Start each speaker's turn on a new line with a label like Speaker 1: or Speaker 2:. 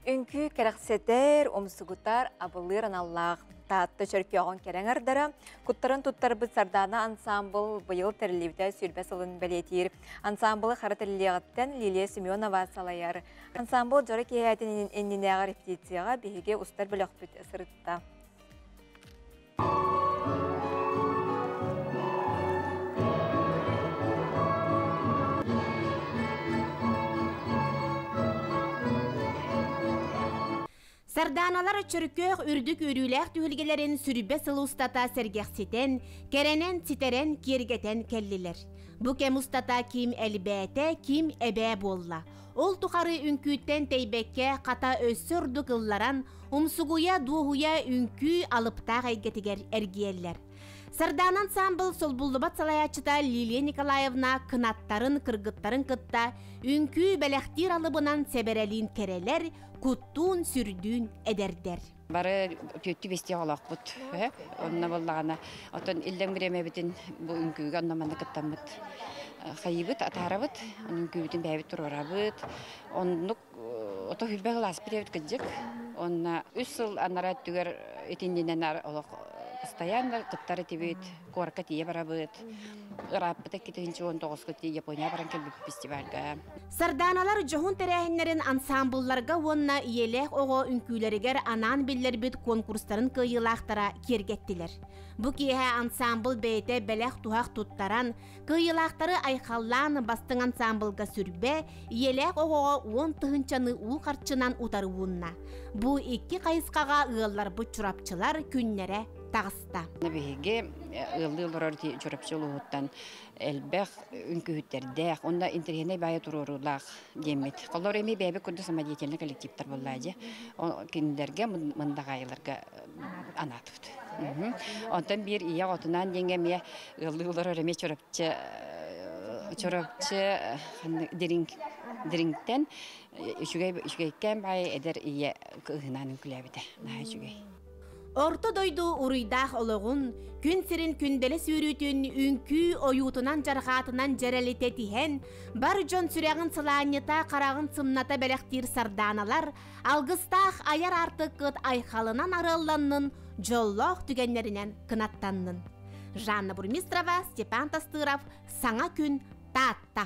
Speaker 1: Үҥкүү кэрэхсэтэр, умсугутар, абылыыр аналлаах Таатта Чөркөөҕүн кэрэ аҥардара, куттарын туттарбыт Сардаана ансаамбыл быйыл тэриллибитэ 20 сылын бэлиэтиир. Ансаамбылы хара тэриллиэҕиттэн Лилия Семенова салайар. Ансаамбыл дьоро киэһээтин иннинээҕи репетицияҕа биһиги устар бөлөхпүт сырытта.
Speaker 2: Сардааналар Чөркөөх үрдүк үөрүүлээх түһүлгэлэрин сүрбэ сыл устата сэргэхситэн, кэрэнэн, ситэрэн, киэргэтэн кэллилэр. Бу кэм устата ким элбээтэ, ким эбээ буолла. Ол тухары үҥкүүттэн тэйбэккэ, хата өссө ордук ылларан, Умсугуйа, дуоһуйа үҥкүү алыптаах эйгэтигэр эргийэллэр. Сардаана ансаамбыл солбуллубат салайааччыта Лилия Николаевна кынаттарын, кыргыттарын кытта үҥкүү бэлэхтиир алыбынан сэбэрэлиин кэрэлэр, куттуун, сүрдүүн эдэрдэр.
Speaker 3: Бары түөттүү бэстиэх олохпут. Онно буоллаҕына, оттон иллэҥ бириэмэбитин бу үҥкүүгэ онно манна кыттаммыт хайыыбыт, атаарабыт, үҥкүүбүтүн бэйэбит туруорабыт. Оннук Ото хүрбэ кылааспыт эбит кырдьык. Уонна үс сыл анараа өттүгэр итиннинэн олох постоянно кыттар этибит, куоракка тиийэ барабыт. Ырааппыта 2019 Япония баран кэлбит фестивальга.
Speaker 2: Сардааналар дьоһун тэрээһиннэрин ансаамбылларга уонна ийэлээх оҕо үҥкүүлэригэр анаан биллэрбит конкурстарын кыайыылаахтара киэргэттилэр. Бу киэһэ ансаамбыл бэйэтэ бэлэх-туһах туттаран, Кыайыылаахтары айхаллаан бастыҥ ансаамбылга сүрбэ, ийэлээх оҕоҕо 10 тыһыынчаны уу харчынан утары уунна. Бу икки хайысхаҕа ыалларбыт чурапчылар күннэрэ таҕыста.
Speaker 3: Биһиги ыаллыы олорор Чурапчы улууһуттан элбэх үҥкүүһүттэрдээх, уонна интэриэһинэй баайа туруоруулаах диэммит. Холор эми бэйэбит курдук самодеятельный коллективтар буоллаа дьэ. Кинилэргэ мындаҕаайыларга анаатыбыт. Онтон биир ийэ оҕотунаан диэҥҥэ эмиэ ыаллыы олорор эмиэ Чурапчы Чурапчы дириҥ дириҥтэн үчүгэй үчүгэйкээн баайы эдэр ийэ кыыһынаан үҥкүүлээбитэ наһаа үчүгэй.
Speaker 2: Орто дойду уруйдаах олоҕун, күн сирин күндэлэ сүүрүүтүн үҥкүү ойуутунан дьарҕаатынан дьэрэлитэ тиһэн, бар дьон сүрэҕин сылаанньыта, хараҕын сымната бэлэхтиир сардааналар алгыстаах айар аартыккыт айхалынан арыалланнын, дьоллоох түгэннэринэн кынаттаннын. Жанна Бурмистрова, Степан Тастыров, Саҥа күн, Таатта.